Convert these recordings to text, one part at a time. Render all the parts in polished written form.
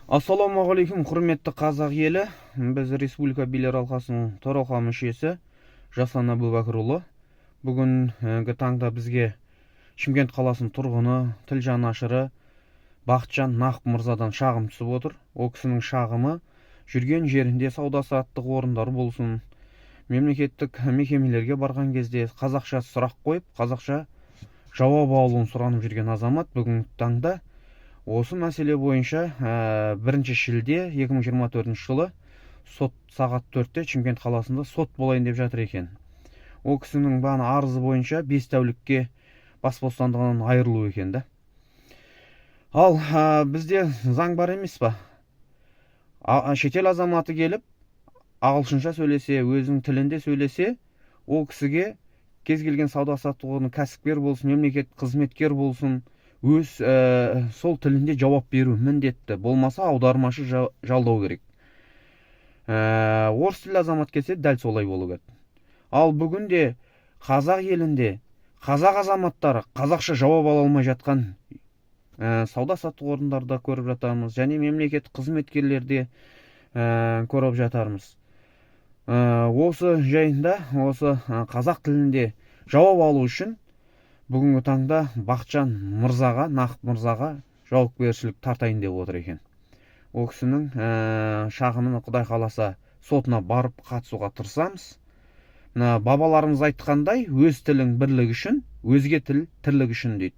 Ассалаумағалейкум, құрметті қазақ елі! Біз, республика билер алқасының төралқа мүшесі Жасұлан Әбубәкірұлы, бүгінгі таңда бізге Шымкент қаласының тұрғыны, тіл жанашыры Бақытжан Нақып мырзадан шағым түсіп отыр. Ол кісінің шағымы: жүрген жерінде сауда саттық орындар болсын, мемлекеттік мекемелерге барған кезде қазақша сұрақ қойып, қазақша жауап алуын сұранып жүрген азамат. Бүгінгі таңда осы мәселе бойынша 1 шілде 2024 жылы сот, сағат 4-те Шымкент қаласында сот болайын деп жатыр екен. Ол кісінің бағана арызы бойынша 5 тәулікке бас бостандығынан айырылу екен да. Ал бізде заң бар емес па? Шетел азаматы келіп ағылшынша сөйлесе, өзінің тілінде сөйлесе, ол кісіге кез келген сауда саттық орны, кәсіпкер болсын, мемлекет қызметкер болсын, өз сол тілінде жауап беру міндетті, болмаса аудармашы жалдау керек. Орыс тілді азамат келсе, дәл солай болу керек. Ал бүгінде қазақ елінде қазақ азаматтары қазақша жауап ала алмай жатқан сауда саттық орындарда көріп жатамыз және мемлекеттік қызметкерлерде көріп жатармыз. Осы жайында, осы қазақ тілінде жауап алу үшін бүгінгі таңда Бақытжан мырзаға, Нақып мырзаға жауапкершілік тартайын деп отыр екен. Ол кісінің шағымын, құдай қаласа, сотына барып қатысуға тырысамыз. Мына бабаларымыз айтқандай, өз тілің бірлік үшін, өзге тіл тірлік үшін дейді.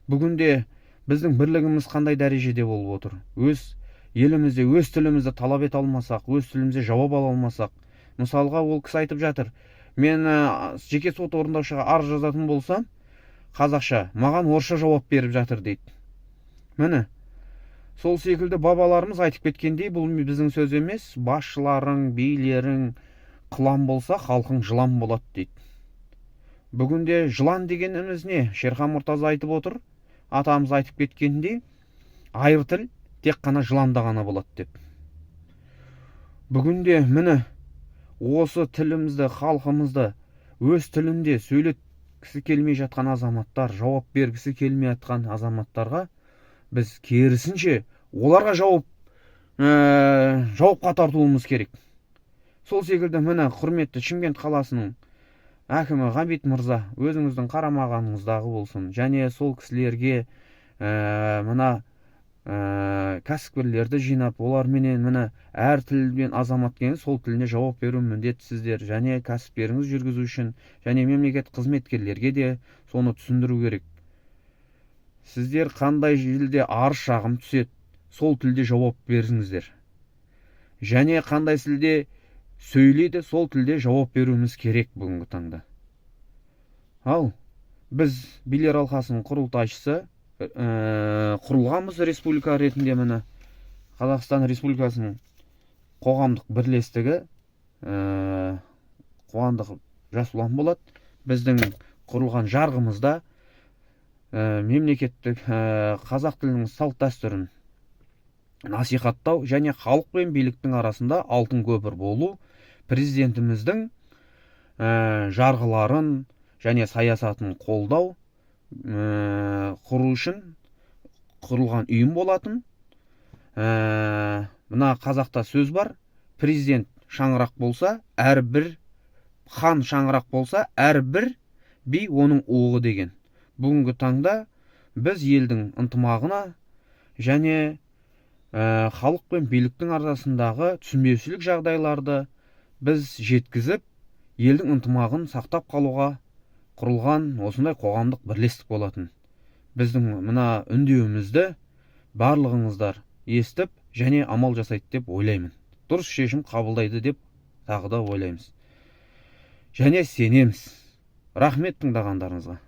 Бүгінде біздің бірлігіміз қандай дәрежеде болып отыр? Өз елімізде өз тілімізді талап ете алмасақ, өз тілімізде жауап ала алмасақ. Мысалға, ол кісі айтып жатыр: мен жеке сот орындаушыға арыз жазатын болсам қазақша, маған орысша жауап беріп жатыр дейді. Міне, сол секілді бабаларымыз айтып кеткендей, бұл біздің сөз емес, басшыларың, билерің қылаң болса, халқың жылан болады дейді. Бүгінде жылан дегеніміз не? Шерхан Мұртаза айтып отыр, атамыз айтып кеткендей, айыр тіл тек қана жыланда ғана болады деп. Бүгінде, міне, осы тілімізді, халқымызды өз тілінде сөйлеткісі келмей жатқан азаматтар, жауап бергісі келмей жатқан азаматтарға біз керісінше оларға жауапқа тартуымыз керек. Сол секілді, міне, құрметті Шымкент қаласының әкімі Ғабит мырза, өзіңіздің қарамағыңыздағы болсын және сол кісілерге мына кәсіпкерлерді жинап, оларменен, міне, әр тілмен азамат келген, сол тіліне жауап беру міндеттісіздер және кәсіптеріңіз жүргізу үшін және мемлекет қызметкерлерге де соны түсіндіру керек. Сіздер қандай тілде арыз шағым түседі, сол тілде жауап беріңіздер және қандай тілде сөйлейді, сол тілде жауап беруіміз керек бүгінгі таңда. Ал біз, билер алқасының құрылтайшысы, құрылғанбыз республика ретінде. Міне, Қазақстан Республикасының қоғамдық бірлестігі, Қуандық Жасұлан болады. Біздің құрылған жарғымызда мемлекеттік қазақ тілінің салт дәстүрін насихаттау және халық пен биліктің арасында алтын көпір болу, президентіміздің жарғыларын және саясатын қолдау, құру үшін құрылған ұйым болатын. Мына қазақта сөз бар: президент шаңырақ болса, әрбір хан шаңырақ болса, әрбір би оның уығы деген. Бүгінгі таңда біз елдің ынтымағына және халық пен биліктің арасындағы түсінбеушілік жағдайларды біз жеткізіп, елдің ынтымағын сақтап қалуға құрылған осындай қоғамдық бірлестік болатын. Біздің мына үндеуімізді барлығыңыздар естіп және амал жасайды деп ойлаймын, дұрыс шешім қабылдайды деп тағы да ойлаймыз және сенеміз. Рахмет тыңдағандарыңызға.